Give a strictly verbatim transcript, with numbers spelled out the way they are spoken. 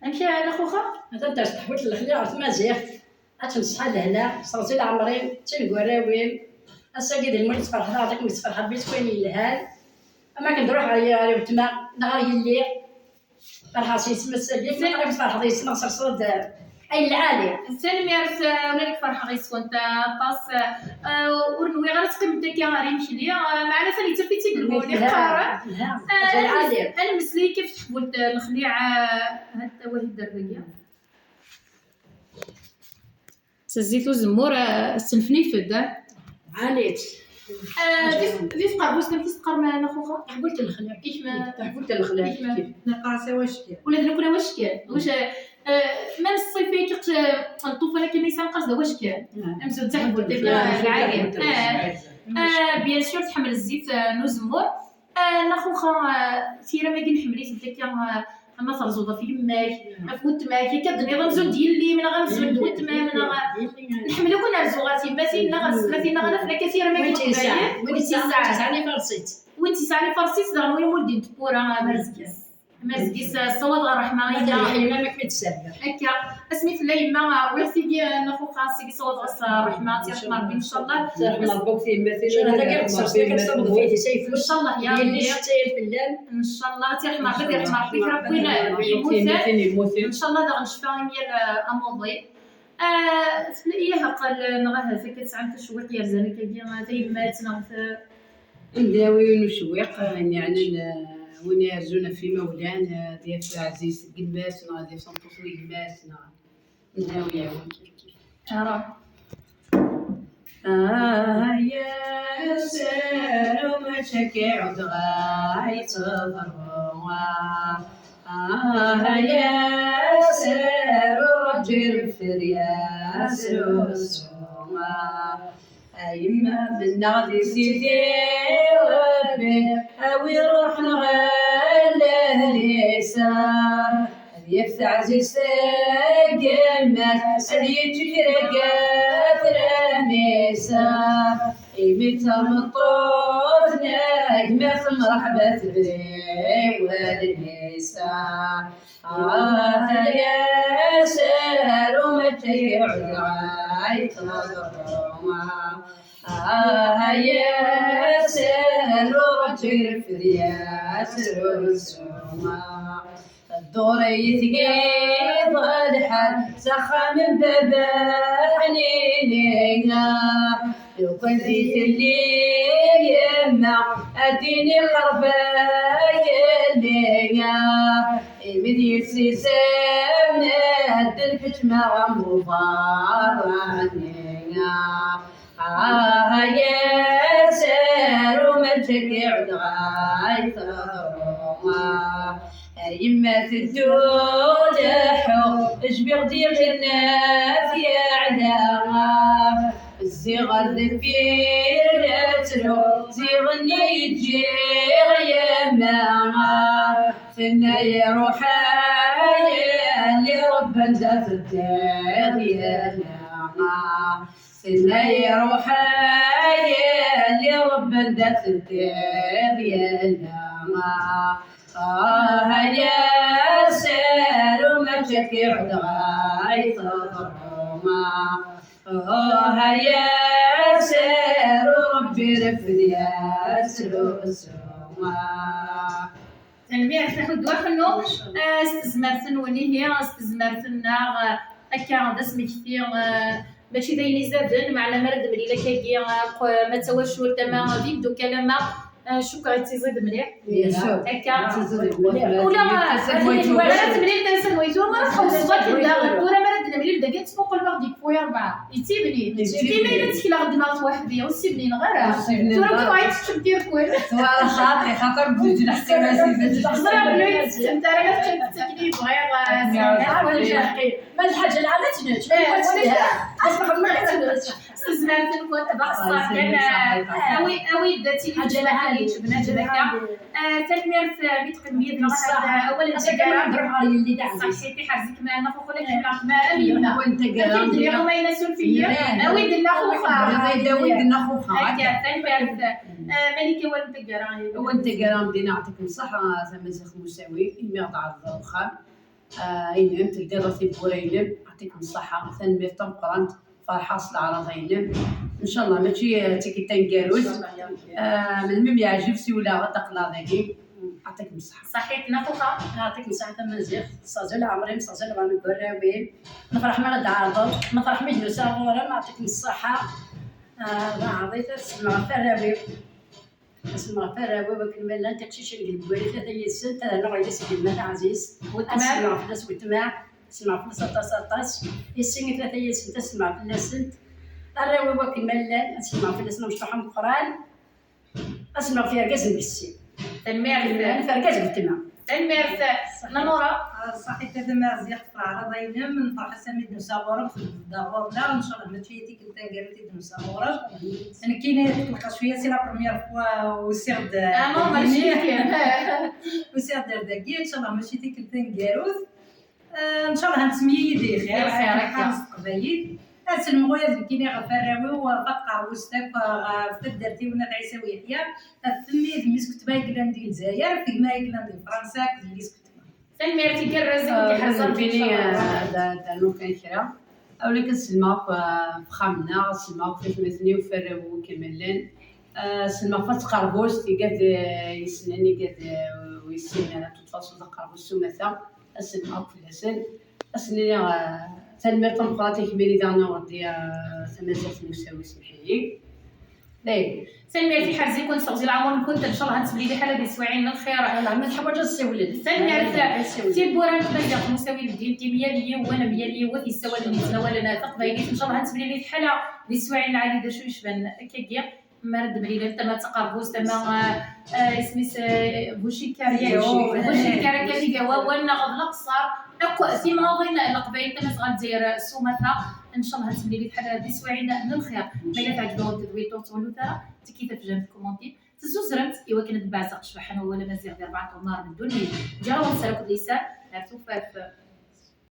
Amek ara naxuxa? Atan ters teḥbult n lexli ɣer tmaziɣt. Ad tneṣṣeḥ lehna, seɣzi leɛmer-im, d tin n warraw-im. Ass-agi d lmul tferḥeḍ, aɣ-d akken tferḥeḍ bi twayen yelhan. Am akken d-ruḥ ɣer ɣer weltma neɣ ɣer yelli. Ferḥeɣ s yesem ass-agi, akken tferḥeḍ yes-neɣ serseḍ-d ayen lɛali. Tanemmirt, eh, ula d nekk ferḥeɣ yes-went, eh, aṭas. Eh, ur nwiɣ ara teqqimemt akka ɣer imekli, eh, meɛna atan yettaf-itt-id lmul iqqar. Ad nemmeslay kan ɣef teḥbult n lexliɛa, eh, ad tawi dderb-agi. S zzit uzemmur, eh, tesnefnifed, eh? Ɛalit. Eh, di, di tqerbust, amek i s-teqqarem, eh, a Xuxa? Taḥbult n lexliɛa. Taḥbult n lexliɛa. Neqqar-as awackel. Ula d nekkni awackel. Wac-, eh, ma neṣṣif akka, eh, n ṭṭufan akken i neqqar-as d awackel. Amzun d taḥbult, eh, lɛali. Eh, eh, bien sûr, tḥemmel zzit, eh, n uzemmur. Ah, a Xuxa, ah, tiram-agi nḥemmel-itent akka, ah, ama terzuḍ ɣef yemma-k, ɣef weltma-k, akka d-tenniḍ amzun d yelli-m neɣ amzun d weltma-m, neɣ nḥemmel akk ad nerzu ɣer tyemmatin neɣ ɣer tetmatin neɣ ala fell-ak tiram-agi n Leqbayel. Win yesɛan, win yesɛan iferṣ-itt, win yesɛan iferṣ-itt, daɣen win ur d-intewwura, ah, Merzgi. Merzgi, ah, ssawaḍ ɣer ṛṛeḥma. Akka. Asmi tella yemma, ah, rwiɣ tigi, ah, a Xuxa, seg ssawaḍ ɣer-s, ah, ṛṛeḥma, ad tt-yerḥem Ṛebbi, ncallah. Ṛṛeḥma Ṛebbi akked tyemmatin. Ncallah, ad yerḥem Ṛebbi, ad yerḥem Ṛebbi, ad yerḥem Ṛebbi, yemmuten. Ncallah daɣen ccfa i myal, ah, amuḍin. Ah, tella-, ih, aql-, neɣ ahat akka tesɛam tacwiqt yerzan akkagi, ah, tayemmat neɣ ta-, Ad d-nawi yiwen ucewwiq, ah, yeɛnan, ah, win yerzun ɣef imawlan, ah, ad yaf aɛziz deg yemma-s neɣ ad yaf tameṭṭut n gma-s neɣ ad d-nawi yiwen. Ara. Ah, ya saru, mačči akka i ɛuddeɣ ad teḍru. Ah, ya saru, rǧu rfed ya saru. Ah, a yemma mennaɣ di Sidi Rebbi, a wi ruḥen ɣer lehli-s. Ad yaf taɛzizt deg yemma-s, ad yečč kra n tram-is. Imi d tameṭṭut n gma-s, mreḥba tebri wallen-is. Ah, ya saru, mačči i ɛuddeɣ ad teḍru. Ah, ya saru, rǧu rfed ya saru. Dduṛ-iyi tgiḍ lḥal s axxam n baba ḥnini. Lukan di telli yemma, ad d-tini qerba yelli. Imi d yessi-s am medden, kečč ma am uberrani. Ah, ya saru, mačči akka i ɛuddeɣ ad teḍru. A yemma teddu leḥḥu, jbiɣ-d iɣil n At Yeɛla. Zziɣ ar deffir la ttruɣ, ziɣen i ǧǧiɣ yemma. Tenna-yi ruḥ a yelli, Rebbi anda teddiḍ yal-a. Tenna-yi ruḥ a yelli, Rebbi anda teddiḍ yal-a. Ah, ya saru, mačči akka i ɛuddeɣ ad teḍru. Ah, ya saru, Rebbi rfed ya saru. Tanemmirt a Ḥuddu Aḥunnu, eh, s tezmert-nwen ihi, s tezmert-nneɣ, eh, akka d asmekti, eh, mačči d ayen izaden, meɛna mi ara d-nemlil akkagi, eh, qu-, ma d tawacult, ama d imdukal, ama, eh, cukkeɣ ad tiẓid mliḥ. Akka. Ula, eh, ad temlil tansa n waytu, ma tḥewseḍ akken daɣen, tura mi ara d-nemlil dagi, ad tmuqleḍ aɣ-d yekfu i rebɛa. Yettibni. Yettibni. Imi la ttekleɣ ddmeɣ-t weḥd-i, ur ssibnineɣ ara. Ur ssibnineɣ ara. Tura kan ay teččem tirkul. Twala xaṭi, xaṭer bdu-d leḥsab-as i bdu. Ẓriɣ belli ur tetteččemt ara, ma teččemt-tt akken i bɣiɣ, eh, ma lḥaǧa lɛali ad tt-nečč. Eh, ma lḥaǧa lɛali ad tt-nečč. S tezmert-nkent, d axeṣṣar kan, eh, awi, awi-d ad tili ḥaǧa lɛali, yečč bnadem akka. Ah, tanemmirt, ah, mi teqqim yid-neɣ, ah, awal n taggara. Ṣaḥit, iḥrez-ik ma nexuxu la kem-nɣ ma am yemma. Akken d-nniɣ, ma yella suref-iyi. Awi-d nna xuxa. Awi-d nna xuxa. Akka, tanemmirt. Ah, Malika, awal n taggara. Awal n taggara, Medina, yeɛṭikem ṣṣeḥḥa, tamaziɣt n usawi, imi ɣ-d-tɛerḍeḍ ar uxxam. Ah, inem, teldiḍ tiwwura-inem, yɛṭikem ṣṣeḥḥa, tanemmirt tameqqrant, ferḥeɣ s leɛraḍa-inem. Ncallah mačči d tikkelt taneggarut. Ah, melmi m-yeɛjeb siwleɣ ad d-aqleɣ dagi. Yɛṭikem ṣṣeḥḥa. Ṣaḥit neɣ uxa? Yɛṭikem ṣṣeḥḥa tamaziɣt, seɣzul ɛemri-m, seɣzul ɛemri n warraw-im. Nefreḥ mi ara d-tɛerḍeḍ, nefreḥ mi d-nusa ɣur-m, yɛṭikem ṣṣeḥḥa. Ah, d aɛḍil, ad sellmeɣ ɣef warraw-im. Ad sellmeɣ ɣef warraw-iw akken ma llant tiqcicin deg lemwali tlata yid-sent, ad rnuɣ yid-s deg yemma taɛzizt. Ad sellmeɣ fell-as weltma, ad sellmeɣ fell-as aṭas aṭas. Yessi i tlata yid-sent, ad sellmeɣ fell-asent. Arraw-iw akken ma llan, ad sellmeɣ fell-asen amecṭuḥ ameqqran. Ad sellmeɣ f yergazen n yessi. Tanemmirt. F yergazen n weltma. Tanemmirt. Nanura. Ṣaḥit a tamaziɣt f leɛraḍa-inem, nefreḥ ass-a mi d-nusa ɣur-m, tebded ɣur-neɣ, ncallah mačči d tikkelt taneggarut i d-nusa ɣur-m. Nekkini tqellqeɣ cwiya, c'est la première fois usiɣ-d. Ah, normal, dagi. Usiɣ-d ar dagi, ncallah mačči d tikkelt taneggarut. Ah, ncallah ad nettemyili di xir, lxir, akka. Nḥerz teqbaylit. Ad selmeɣ ula d nekkini ɣef warraw-iw, ɣef tqerrust akk, ɣef taddart-iw n At Ɛisa Uyeḥya, ɣef temmi d mmi-s n weltma i yellan di Lezzayer, ɣef gma i yellan di Fransa akked yelli-s n weltma. Tanemmirt igerrez i kent-iḥerzen. Nekkini, ah, d, d rnu kan kra. Awlak ad sellmeɣ akk, ah, f uxxam-nneɣ, ad sellmeɣ akk f atmaten-iw, f warraw-iw akken ma llan. Ah, ad sellmeɣ f at tqerbust, igad, ah, yessnen, igad, ah, ur yessinen ara, de toute façon, taqerbust s umata. Ad sellmeɣ akk fell-asen. Ad sen-iniɣ, ah, tanemmirt tameqqrant i kemmini daɣen uɣeddi, ah, tamaziɣt n usawi, semḥ-iyi. Dayen. Tanemmirt, iḥrez-iken, seɣzi leɛmur-nkent, ncallah ad nettemlili ḥala di teswiɛin n lxir. Ncallah ma teḥwaǧ ad ssiwlen. Tanemmirt. Ad ssiwlen. Tiwwura n tmaziɣt n usawi n ddin, di myal yiwen, myal yiwet yessawalen, yettnawalen taqbaylit, ncallah ad nettemlili ḥala di teswiɛin lɛali d acu yecban akkagi. Mi ara d-mlilen, tama d taqerbust, tama, ah, ah, isem-is, ah, bucikar, bucikar. Bucikar akka, ad iga wawal neɣ d leqṣar. Akk timnaḍin n Leqbayel, tamazɣa n Lezzayer s umata. Ncallah ad temlilit ḥala di teswiɛin n lxir. Ma yella teɛǧeb-awen tedwilt, ur ttɣulut ara, tekki tafejra n tkumunti, tezzuzremt i wakken ad d-beɛzeɣ ccbaḥa n wawal amaziɣ di rebɛa n tɣemmar n ddunit. Ǧǧiɣ-awen sser akked liser ar tufat.